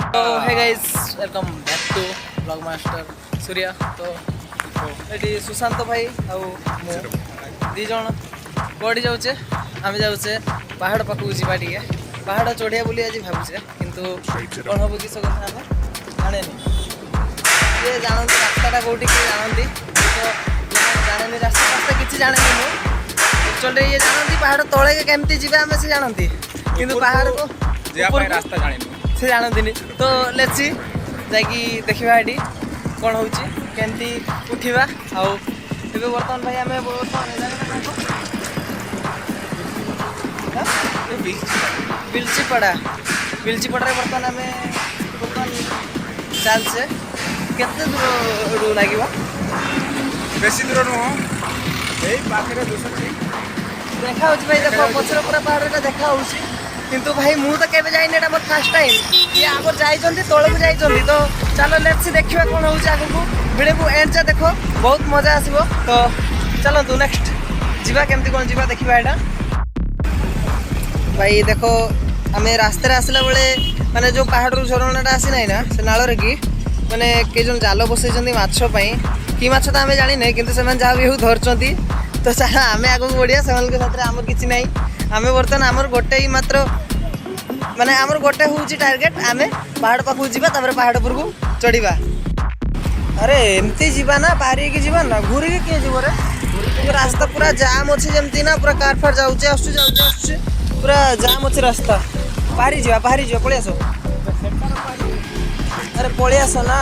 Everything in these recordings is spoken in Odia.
Hey guys, welcome back to Vlog Master Surya. ତ ଏଠି ସୁଶାନ୍ତ ଭାଇ ଆଉ ମୁଁ ଦୁଇ ଜଣ କୁଆଡ଼େ ଯାଉଛେ? ଆମେ ଯାଉଛେ ପାହାଡ଼ ପାଖକୁ ଯିବା। ଟିକେ ପାହାଡ଼ ଚଢ଼ିବା ବୋଲି ଆଜି ଭାବୁଛେ, କିନ୍ତୁ କ'ଣ ହବ କି ସେ କଥା ଆମେ ଜାଣେନି। କିଏ ଜାଣନ୍ତି ରାସ୍ତାଟା କେଉଁଠି? କିଏ ଜାଣନ୍ତି? ତ ଜାଣେନି ରାସ୍ତା ଫାସ୍ତା କିଛି ଜାଣେନି ମୁଁ। ଆକ୍ଚୁଆଲି ଇଏ ଜାଣନ୍ତି ପାହାଡ଼ ତଳେ କେମିତି ଯିବା ଆମେ, ସେ ଜାଣନ୍ତି, କିନ୍ତୁ ପାହାଡ଼କୁ ଯିବା ପାଇଁ ଉପରକୁ ରାସ୍ତା ଜାଣିନୁ। ସେ ଜାଣନ୍ତିନି। ତ let's ଯାଇକି ଦେଖିବା ଏଠି କ'ଣ ହେଉଛି, କେମିତି ଉଠିବା। ଆଉ ଏବେ ବର୍ତ୍ତମାନ ଭାଇ ଆମେ ବର୍ତ୍ତମାନ ଏ ଜାଗାଟା ନାଁ କ'ଣ? ହାଁ? ବିଲଚିପଡ଼ା। ବିଲଚିପଡ଼ାରେ ବର୍ତ୍ତମାନ ଆମେ ବର୍ତ୍ତମାନ ଚାଲିଛେ। କେତେ ଦୂରରୁ ଲାଗିବ? ବେଶୀ ଦୂର ନୁହଁ, ଏଇ ପାଖରେ ଦିଶୁଛି। ଦେଖା ହଉଛି ଭାଇ, ଦେଖ, ପଛରେ ପୁରା ପାହାଡ଼ଟା ଦେଖା ହଉଛି। କିନ୍ତୁ ଭାଇ, ମୁଁ ତ କେବେ ଯାଇନି, ଏଇଟା ମୋର ଫାର୍ଷ୍ଟ ଟାଇମ୍। ଇଏ ଆଗରୁ ଯାଇଛନ୍ତି, ତଳକୁ ଯାଇଛନ୍ତି। ତ ଚାଲ, let's ଦେଖିବା କ'ଣ ହଉଛି ଆଗକୁ। ଭିଡ଼ିଓକୁ ଏଣ୍ଡ ଯା ଦେଖ, ବହୁତ ମଜା ଆସିବ। ତ ଚାଲନ୍ତୁ, ନେକ୍ସଟ ଯିବା, କେମିତି କ'ଣ ଯିବା ଦେଖିବା ଏଇଟା। ଭାଇ ଦେଖ, ଆମେ ରାସ୍ତାରେ ଆସିଲା ବେଳେ ମାନେ ଯେଉଁ ପାହାଡ଼ରୁ ଝରଣାଟା ଆସିନାହିଁ ନା, ସେ ନାଳରେ କି ମାନେ କେଇ ଜଣ ଜାଲ ବସେଇଛନ୍ତି ମାଛ ପାଇଁ। କି ମାଛ ତ ଆମେ ଜାଣିନେ, କିନ୍ତୁ ସେମାନେ ଯାହା ବି ହଉ ଧରୁଛନ୍ତି। ତ ଚାଲ, ଆମେ ଆଗକୁ ବଢ଼ିବା। ସେମାନଙ୍କ ସାଥିରେ ଆମର କିଛି ନାହିଁ। ଆମେ ବର୍ତ୍ତମାନ ଆମର ଗୋଟେ ହିଁ ମାତ୍ର ମାନେ ଆମର ଗୋଟେ ହେଉଛି ଟାର୍ଗେଟ୍, ଆମେ ପାହାଡ଼ ପାଖକୁ ଯିବା, ତାପରେ ପାହାଡ଼ ଉପରକୁ ଚଢ଼ିବା। ଆରେ, ଏମିତି ଯିବା ନା, ପାରି ହେଇକି ଯିବା ନା, ଘୁରିକି କିଏ ଯିବ ରେ? ରାସ୍ତା ପୁରା ଜାମ୍ ଅଛି ଯେମିତି ନା, ପୁରା କାର ଫାର ଯାଉଛି ଆସୁଛି, ଯାଉଛି ଆସୁଛି, ପୁରା ଜାମ୍ ଅଛି ରାସ୍ତା। ପାରି ଯିବା, ପାରି ଯିବା, ପଳେଇ ଆସ। ଆରେ, ପଳେଇ ଆସ ନା।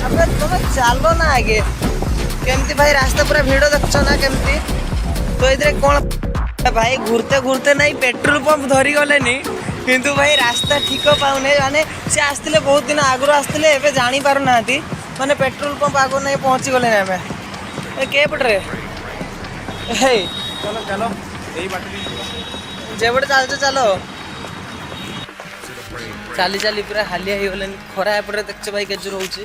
ଆବେ, ତମେ ଚାଲ ନା ଆଗେ। କେମିତି ଭାଇ, ରାସ୍ତା ପୁରା ଭିଡ଼ ଦେଖୁଛ ନା କେମିତି? ତ ଏଥିରେ କ'ଣ ଭାଇ, ଘୁରତେ ଘୁରତେ ନାଇଁ ପେଟ୍ରୋଲ ପମ୍ପ ଧରିଗଲେନି, କିନ୍ତୁ ଭାଇ ରାସ୍ତା ଠିକ ପାଉନି। ମାନେ ସେ ଆସିଥିଲେ, ବହୁତ ଦିନ ଆଗରୁ ଆସିଥିଲେ, ଏବେ ଜାଣି ପାରୁନାହାନ୍ତି। ମାନେ ପେଟ୍ରୋଲ ପମ୍ପ ଆଗରୁ ନାଇଁ ପହଞ୍ଚି ଗଲେନି ଆମେ। ଏ କେ ପଟରେ ହେଇ? ଚାଲ ଚାଲ, ଏଇ ବାଟରେ ଯିବା। ଯେପଟେ ଚାଲୁଛ ଚାଲ। ଚାଲି ଚାଲି ପୁରା ହାଲିଆ ହେଇଗଲେନି। ଖରା ଏପଟେ ଦେଖୁଛ ଭାଇ କେତେ ଜୋର ହଉଛି,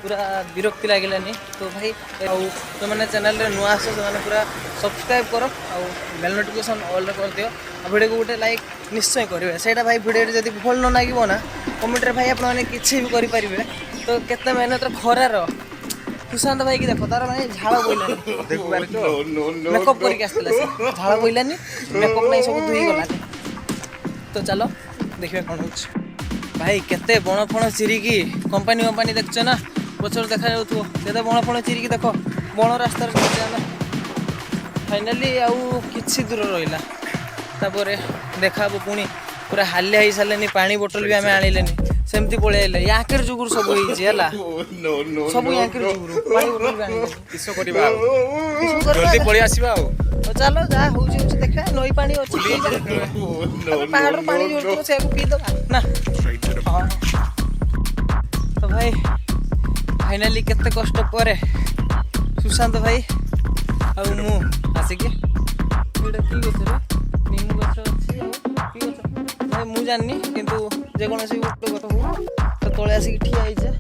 ପୁରା ବିରକ୍ତି ଲାଗିଲାନି। ତ ଭାଇ, ଆଉ ଯେଉଁମାନେ ଚ୍ୟାନେଲରେ ନୂଆ ଆସ, ସେମାନେ ପୁରା ସବସ୍କ୍ରାଇବ୍ କର ଆଉ ବେଲ୍ ନୋଟିଫିକେସନ୍ ଅଲ୍ରେ କରିଦିଅ ଆଉ ଭିଡ଼ିଓକୁ ଗୋଟେ ଲାଇକ୍ ନିଶ୍ଚୟ କରିବେ। ସେଇଟା ଭାଇ, ଭିଡ଼ିଓଟି ଯଦି ଭଲ ନ ଲାଗିବ ନା, କମେଣ୍ଟରେ ଭାଇ ଆପଣମାନେ କିଛି ବି କରିପାରିବେ। ତ କେତେ ମେହନତର ଖରାର ସୁଶାନ୍ତ ଭାଇକି ଦେଖ, ତାର ମାନେ ଝାଳ ବୋଇଲାନି। ଦେଖିପାରୁଛ? ମେକଅପ୍ କରିକି ଆସିଥିଲା ସେ, ଝାଳ ବୋଇଲାନି, ମେକଅପ୍ ନାହିଁ, ସବୁ ଧୋଇଗଲାନି। ତ ଚାଲ ଦେଖିବା କ'ଣ ହେଉଛି। ଭାଇ, କେତେ ବଣ ଫଣ ଚିରିକି, କମ୍ପାନୀ କମ୍ପାନୀ ଦେଖୁଛ ନା, ପଛରେ ଦେଖାଯାଉଥିବ, କେତେ ବଣ ଫଣ ଚିରିକି ଦେଖ, ବଣ ରାସ୍ତାରେ ଯାଉଛେ ଆମେ। ଫାଇନାଲି ଆଉ କିଛି ଦୂର ରହିଲା, ତାପରେ ଦେଖା ହବ ପୁଣି। ପୁରା ହାଲିଆ ହେଇସାରିଲେନି, ପାଣି ବୋଟଲ ବି ଆମେ ଆଣିଲେନି, ସେମିତି ପଳେଇ ଆଇଲେ। ୟାଙ୍କର ଯୋଗୁରୁ ସବୁ ହେଇଛି ହେଲା, ସବୁ ୟାଙ୍କର ଯୋଗୁରୁ। ପାଣି ବୋଟଲ ବି ଆଣିଲେନି। କିସ କରିବା ଆଉ? କିସ କରିବା? ଜଲ୍ଦି ପଳେଇ ଆସିବା ଆଉ। ହଉ ଚାଲ, ଯାହା ହଉଛି ହଉଛି, ଦେଖିବା। ନଈ ପାଣି ଅଛି, ପିଇବା। ତାପରେ ପାହାଡ଼ରୁ ପାଣି ଝରୁଥିବ, ସେଇଆକୁ ପିଇଦବା ନା। ହଁ, ତ ଭାଇ, ଫାଇନାଲି କେତେ କଷ୍ଟ ପରେ ସୁଶାନ୍ତ ଭାଇ ଆଉ ମୁଁ ଆସିକି, ଏଇଟା କି ଗଛ ରେ? ନିମୁ ଗଛ ଅଛି, ଆଉ କି ଗଛ ଭାଇ ମୁଁ ଜାଣିନି, କିନ୍ତୁ ଯେକୌଣସି ଗୋଟେ ଗଛ ହଉ, ତ ତଳେ ଆସିକି ଠିଆ ହେଇଛେ।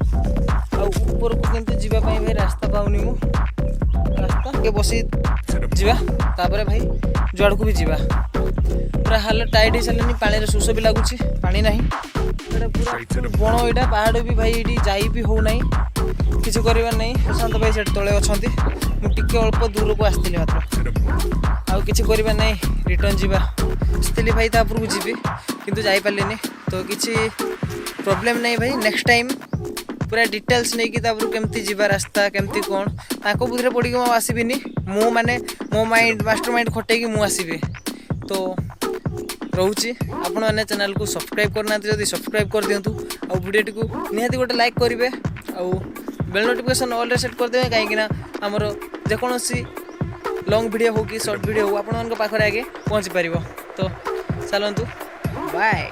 ଆଉ ଉପରକୁ କିନ୍ତୁ ଯିବା ପାଇଁ ଭାଇ ରାସ୍ତା ପାଉନି ମୁଁ। ରାସ୍ତା ଟିକେ ବସି ଯିବା, ତାପରେ ଭାଇ ଯୁଆଡ଼କୁ ବି ଯିବା। ପୁରା ହାଲ ଟାଇଟ୍ ହେଇସାରିଲାନି, ପାଣିରେ ଶୋଷ ବି ଲାଗୁଛି, ପାଣି ନାହିଁ। ଏଇଟା ପୁରା ବଣ, ଏଇଟା ପାହାଡ଼ ବି ଭାଇ, ଏଇଠି ଯାଇ ବି ହଉନାହିଁ, କିଛି କରିବାର ନାହିଁ। ସୁଶାନ୍ତ ଭାଇ ସେଠି ତଳେ ଅଛନ୍ତି, ମୁଁ ଟିକେ ଅଳ୍ପ ଦୂରକୁ ଆସିଥିଲି ମାତ୍ର। ଆଉ କିଛି କରିବାର ନାହିଁ, ରିଟର୍ନ ଯିବା। ଆସିଥିଲି ଭାଇ ତା ଉପରକୁ ଯିବି, କିନ୍ତୁ ଯାଇପାରିଲିନି। ତ କିଛି ପ୍ରୋବ୍ଲେମ୍ ନାହିଁ ଭାଇ, ନେକ୍ସଟ ଟାଇମ୍ ପୁରା ଡିଟେଲ୍ସ ନେଇକି ତାପରକୁ କେମିତି ଯିବା ରାସ୍ତା, କେମିତି କ'ଣ, ତାଙ୍କ ବୁଦ୍ଧିରେ ପଡ଼ିକି ମୁଁ ଆଉ ଆସିବିନି। ମୁଁ ମାନେ ମୋ ମାଇଣ୍ଡ, ମାଷ୍ଟର ମାଇଣ୍ଡ ଖଟେଇକି ମୁଁ ଆସିବି। ତ ରହୁଛି। ଆପଣମାନେ ଚ୍ୟାନେଲକୁ ସବସ୍କ୍ରାଇବ୍ କରିନାହାନ୍ତି ଯଦି, ସବସ୍କ୍ରାଇବ୍ କରିଦିଅନ୍ତୁ ଆଉ ଭିଡ଼ିଓଟିକୁ ନିହାତି ଗୋଟେ ଲାଇକ୍ କରିବେ ଆଉ ବେଲ୍ ନୋଟିଫିକେସନ୍ ଅଲ୍ରେ ସେଟ୍ କରିଦେବେ, କାହିଁକିନା ଆମର ଯେକୌଣସି ଲଙ୍ଗ୍ ଭିଡ଼ିଓ ହଉ କି ସର୍ଟ ଭିଡ଼ିଓ ହଉ, ଆପଣମାନଙ୍କ ପାଖରେ ଆଗେ ପହଞ୍ଚି ପାରିବ। ତ ଚାଲନ୍ତୁ, ବାଏ।